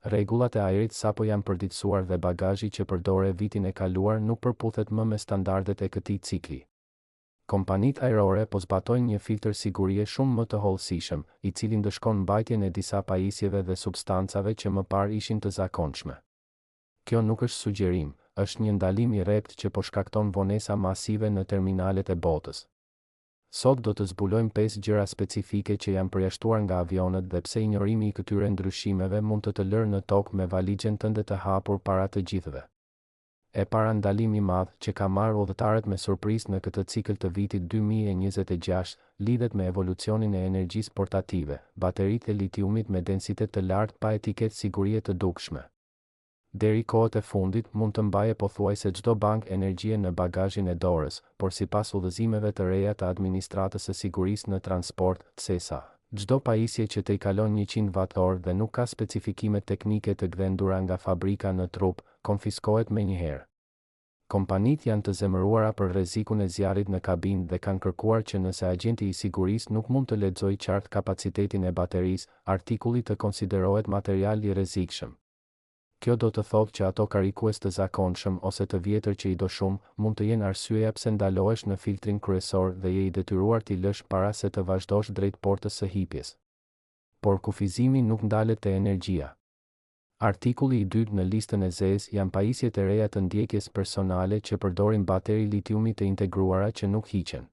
Rregullat e ajrit sapo janë përditësuar dhe bagazhi që përdore vitin e kaluar nuk përputhet më me standardet e këtij cikli. Kompanitë ajrore po zbatojnë një filtër sigurie shumë më të hollësishëm, i cili ndëshkon mbajtjen e disa pajisjeve dhe substancave që më parë ishin të zakonshme. Kjo nuk është sugjerim, është një ndalim i rreptë që po shkakton vonesa masive në terminalet e botës. Sot do të zbulojmë pesë gjëra specifike që janë përjashtuar nga avionët dhe pse injorimi i këtyre ndryshimeve mund të të lërë në tokë me valixhen tënde të hapur para të gjithëve. E para ndalim i madh që ka marrë udhëtarët me surprizë në këtë cikël të vitit 2026, lidhet me evolucionin e energjisë portative, bateritë e litiumit me densitet të lartë pa etiketë sigurie të dukshme. Deri kohët e fundit, mund të mbaje pothuajse çdo bankë energjie në bagazhin e dorës, por sipas udhëzimeve të reja të Administratës së Sigurisë në Transport, TSA, çdo pajisje që tejkalon 100 watt-orë dhe nuk ka specifikimet teknike të gdhendura nga fabrika në trup, konfiskohet menjëherë. Kompanitë janë të zemëruara për rrezikun e zjarrit në kabinë dhe kanë kërkuar që nëse agjenti i sigurisë nuk mund të lexojë qartë kapacitetin e baterisë, artikulli të konsiderohet material i rrezikshëm. Kjo do të thotë që ato karikues të zakonshëm ose të vjetër që i do shumë, mund të jenë arsyeja pse ndalohesh në filtrin kryesor dhe je i detyruar t'i lësh para se të vazhdosh drejt portës së hipjes. Por kufizimi nuk ndalet te energjia. Artikulli i dytë në listën e zezë janë pajisjet e reja të ndjekjes personale që përdorin bateri litiumi të integruara që nuk hiqen.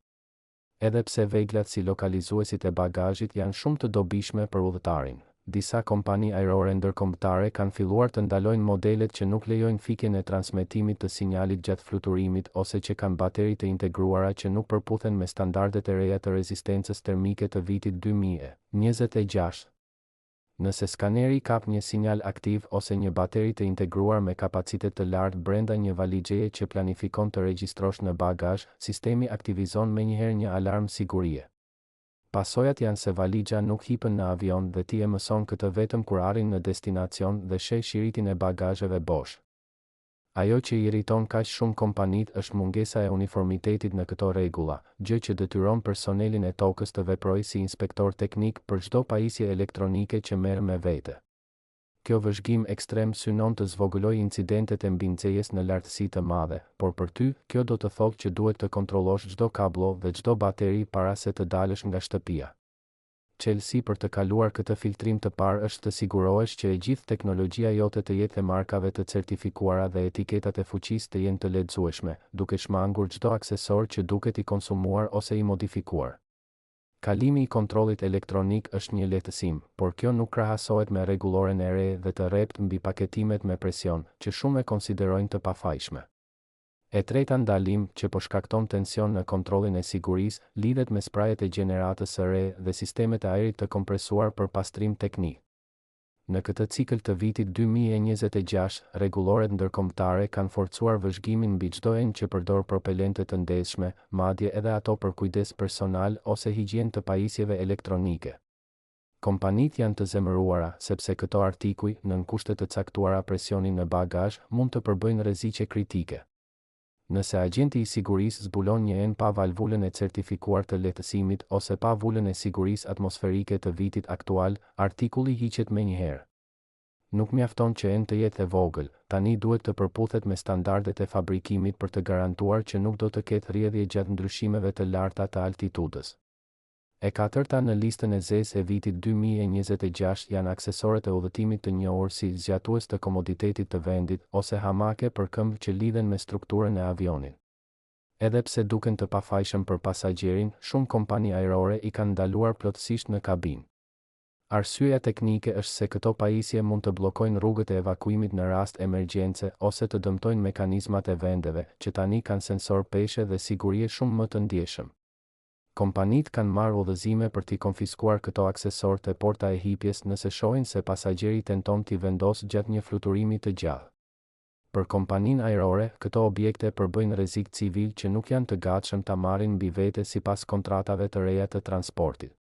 Edhe pse veglat si lokalizuesit e bagazhit janë shumë të dobishme për udhëtarin, disa kompani ajrore ndërkombëtare kanë filluar të ndalojnë modelet që nuk lejojnë fikjen e transmetimit të sinjalit gjatë fluturimit ose që kanë bateri të integruara që nuk përputhen me standardet e reja të rezistencës termike të vitit 2026. Nëse skaneri kap një sinjal aktiv ose një bateri të integruar me kapacitet të lartë brenda një valixheje që planifikon të regjistrosh në bagazh, sistemi aktivizon menjëherë një alarm sigurie. Pasojat janë se valixha nuk hipën në avion dhe ti e mëson këtë vetëm kur arrin në destinacion dhe sheh shiritin e bagazheve bosh. Ajo që i irriton kaq shumë kompanitë është mungesa e uniformitetit në këto rregulla, gjë që detyron personelin e tokës të veprojë si inspektor teknik për çdo pajisje elektronike që merr me vete. Kjo vëzhgim ekstrem synon të zvogëlojë incidentet e mbinxehjes në lartësi të madhe, por për ty, kjo do të thotë që duhet të kontrollosh çdo kabllo dhe çdo bateri para se të dalësh nga shtëpia. Çelësi për të kaluar këtë filtrim të parë është të sigurohesh që e gjithë teknologjia jote të jetë e markave të certifikuara dhe etiketat e fuqisë të jenë të lexueshme, duke shmangur çdo aksesor që duket i konsumuar ose i modifikuar. Kalimi i kontrollit elektronik është një lehtësim, por kjo nuk krahasohet me rregulloren e re dhe të rreptë mbi paketimet me presion, që shumë e konsiderojnë të pafajshme. E treta ndalim, që po shkakton tension në kontrollin e sigurisë, lidhet me sprajet e gjeneratës së re dhe sistemet e ajrit të kompresuar për pastrim teknik. Në këtë cikël të vitit 2026, rregulloret ndërkombëtare kanë forcuar vëzhgimin mbi çdo enë që përdor propelente të ndezshme, madje edhe ato për kujdes personal ose higjienë të pajisjeve elektronike. Kompanitë janë të zemëruara, sepse këto artikuj, nën kushte të caktuara presioni në bagazh, mund të përbëjnë rreziqe kritike. Nëse agjenti i sigurisë zbulon një enë pa valvulën e certifikuar të lehtësimit ose pa vulën e sigurisë atmosferike të vitit aktual, artikulli hiqet menjëherë. Nuk mjafton që enë të jetë e vogël, tani duhet të përputhet me standardet e fabrikimit për të garantuar që nuk do të ketë rrjedhje gjatë ndryshimeve të larta të altitudës. E katërta në listën e zezë e vitit 2026 janë aksesorët e udhëtimit të njohur si zgjatues të komoditetit të vendit ose hamake për këmbë që lidhen me strukturën e avionit. Edhe pse duken të pafajshëm për pasagjerin, shumë kompani ajrore i kanë ndaluar plotësisht në kabinë. Arsyeja teknike është se këto pajisje mund të bllokojnë rrugët e evakuimit në rast emergjence ose të dëmtojnë mekanizmat e vendeve, që tani kanë sensorë peshe dhe sigurie shumë më të ndjeshëm. Kompanitë kanë marrë udhëzime për t'i konfiskuar këto aksesorë te porta e hipjes nëse shohin se pasagjeri tenton t'i vendosë gjatë një fluturimi të gjatë. Për kompaninë ajrore, këto objekte përbëjnë rrezik civil që nuk janë të gatshëm ta marrin mbi vete sipas kontratave të reja të transportit.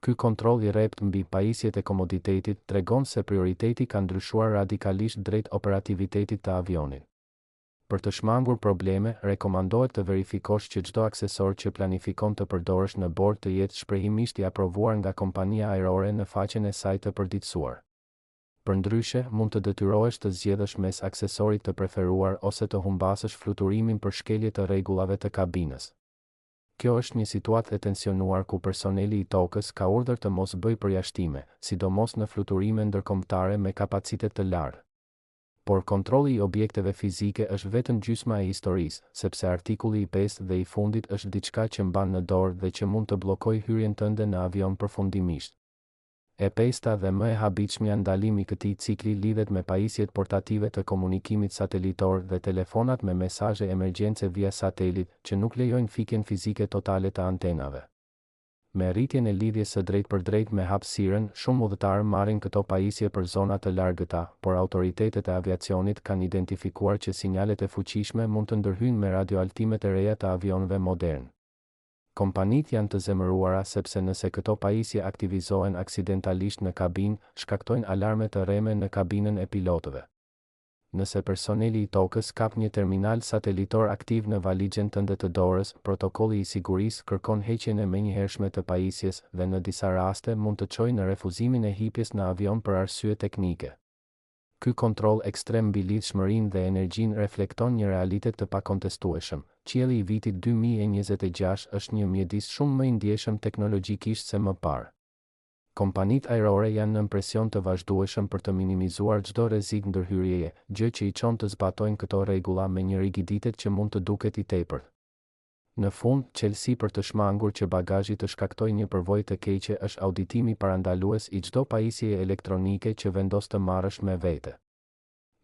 Ky kontroll i rreptë mbi pajisjet e komoditetit tregon se prioriteti ka ndryshuar radikalisht drejt operativitetit të avionit. Për të shmangur probleme, rekomandohet të verifikosh që çdo aksesor që planifikon të përdorësh në bord të jetë shprehimisht i aprovuar nga kompania ajrore në faqen e saj të përditësuar. Përndryshe, mund të detyrohesh të zgjedhësh mes aksesorit të preferuar ose të humbasësh fluturimin për shkelje të rregullave të kabinës. Kjo është një situatë e tensionuar ku personeli i tokës ka urdhër të mos bëjë përjashtime, sidomos në fluturime ndërkombëtare me kapacitet të lartë. Por kontrolli i objekteve fizike është vetëm gjysma e historisë, sepse artikulli i pestë dhe i fundit është diçka që mban në dorë dhe që mund të bllokojë hyrjen tënde në avion përfundimisht. E pesta dhe më e habitshmja ndalim i këtij cikli lidhet me pajisjet portative të komunikimit satelitor dhe telefonat me mesazhe emergjence via satelit, që nuk lejojnë fikjen fizike totale të antenave. Me rritjen e lidhjes së drejtpërdrejtë me hapësirën, shumë udhëtarë marrin këto pajisje për zona të largëta, por autoritetet e aviacionit kanë identifikuar që sinjalet e fuqishme mund të ndërhyjnë me radioaltimet e reja të avionëve modernë. Kompanitë janë të zemëruara sepse nëse këto pajisje aktivizohen aksidentalisht në kabinë, shkaktojnë alarme të rreme në kabinën e pilotëve. Nëse personeli i tokës kap një terminal satelitor aktiv në valixhen tënde të dorës, protokolli i sigurisë kërkon heqjen e menjëhershme të pajisjes dhe në disa raste mund të çojë në refuzimin e hipjes në avion për arsye teknike. Ky kontroll ekstrem mbi lidhshmërinë dhe energjinë reflekton një realitet të pakontestueshëm, qielli i vitit 2026 është një mjedis shumë më i ndjeshëm teknologjikisht se më parë. Kompanitë ajrore janë nën presion të vazhdueshëm për të minimizuar çdo rrezik ndërhyrjeje, gjë që i çon të zbatojnë këto rregulla me një rigiditet që mund të duket i tepërt. Në fund, çelësi për të shmangur që bagazhi të shkaktojë një përvojë të keqe është auditimi parandalues i çdo pajisjeje elektronike që vendos të marrësh me vete.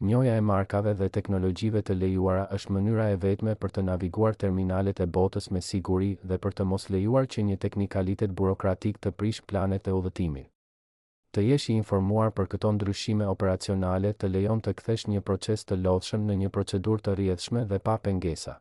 Njohja e markave dhe teknologjive të lejuara është mënyra e vetme për të naviguar terminalet e botës me siguri dhe për të mos lejuar që një teknikalitet burokratik të prishë planet e udhëtimit. Të jesh i informuar për këto ndryshime operacionale të lejon të kthesh një proces të lodhshëm në një procedurë të rrjedhshme dhe pa pengesa.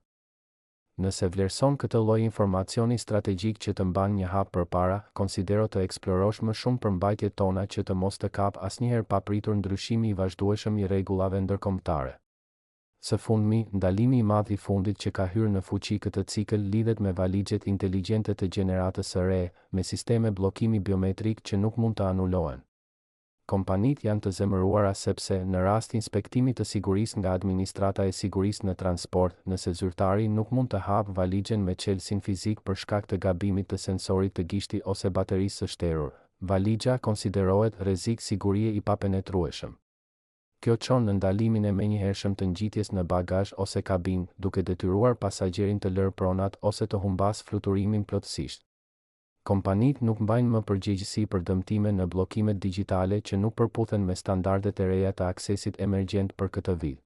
Nëse vlerëson këtë lloj informacioni strategjik që të mban një hap përpara, konsidero të eksplorosh më shumë përmbajtjet tona që të mos të kapë asnjëherë papritur ndryshimi i vazhdueshëm i rregullave ndërkombëtare. Së fundmi, ndalimi i madh i fundit që ka hyrë në fuqi këtë cikël lidhet me valixhet inteligjente të gjeneratës së re, me sisteme bllokimi biometrik që nuk mund të anulohen. Kompanitë janë të zemëruara sepse, në rast inspektimi të sigurisë nga Administrata e Sigurisë në Transport, nëse zyrtari nuk mund të hapë valixhen me çelësin fizik për shkak të gabimit të sensorit të gishti ose baterisë së shterur, valixha konsiderohet rrezik sigurie i papenetrueshëm. Kjo çon në ndalimin e menjëhershëm të ngjitjes në bagazh ose kabinë, duke detyruar pasagjerin të lërë pronat ose të humbasë fluturimin plotësisht. Kompanitë nuk mbajnë më përgjegjësi për dëmtime në bllokimet digjitale që nuk përputhen me standardet e reja të aksesit emergjent për këtë vit.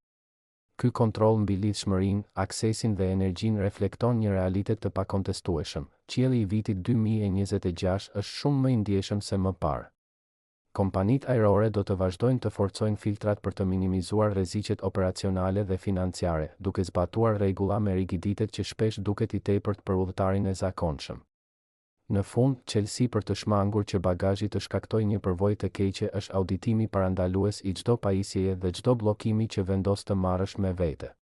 Ky kontroll mbi lidhshmërinë, aksesin dhe energjinë reflekton një realitet të pakontestueshëm, qielli i vitit 2026 është shumë më i ndjeshëm se më parë. Kompanitë ajrore do të vazhdojnë të forcojnë filtrat për të minimizuar rreziqet operacionale dhe financiare, duke zbatuar rregulla me rigiditet që shpesh duket i tepërt për udhëtarin e zakonshëm. Në fund, çelësi për të shmangur që bagazhi të shkaktojë një përvojë të keqe është auditimi parandalues i çdo pajisjeje dhe çdo bllokimi që vendos të marrësh me vete.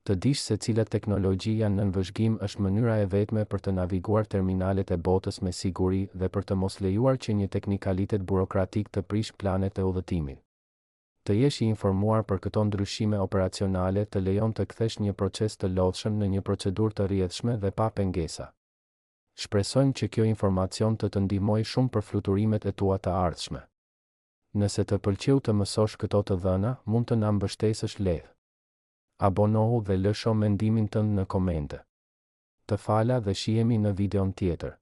Të dish se cilat teknologji janë nën vëzhgim është mënyra e vetme për të naviguar terminalet e botës me siguri dhe për të mos lejuar që një teknikalitet burokratik të prishë planet e udhëtimit. Të jesh i informuar për këto ndryshime operacionale të lejon të kthesh një proces të lodhshëm në një procedurë të rrjedhshme dhe pa pengesa. Shpresojmë që kjo informacion të të ndihmojë shumë për fluturimet e tua të ardhshme. Nëse të pëlqeu të mësosh këto të dhëna, mund të na mbështesësh lehtë. Abonohu dhe lësho mendimin tënd në komente. Të fala dhe shihemi në videon tjetër.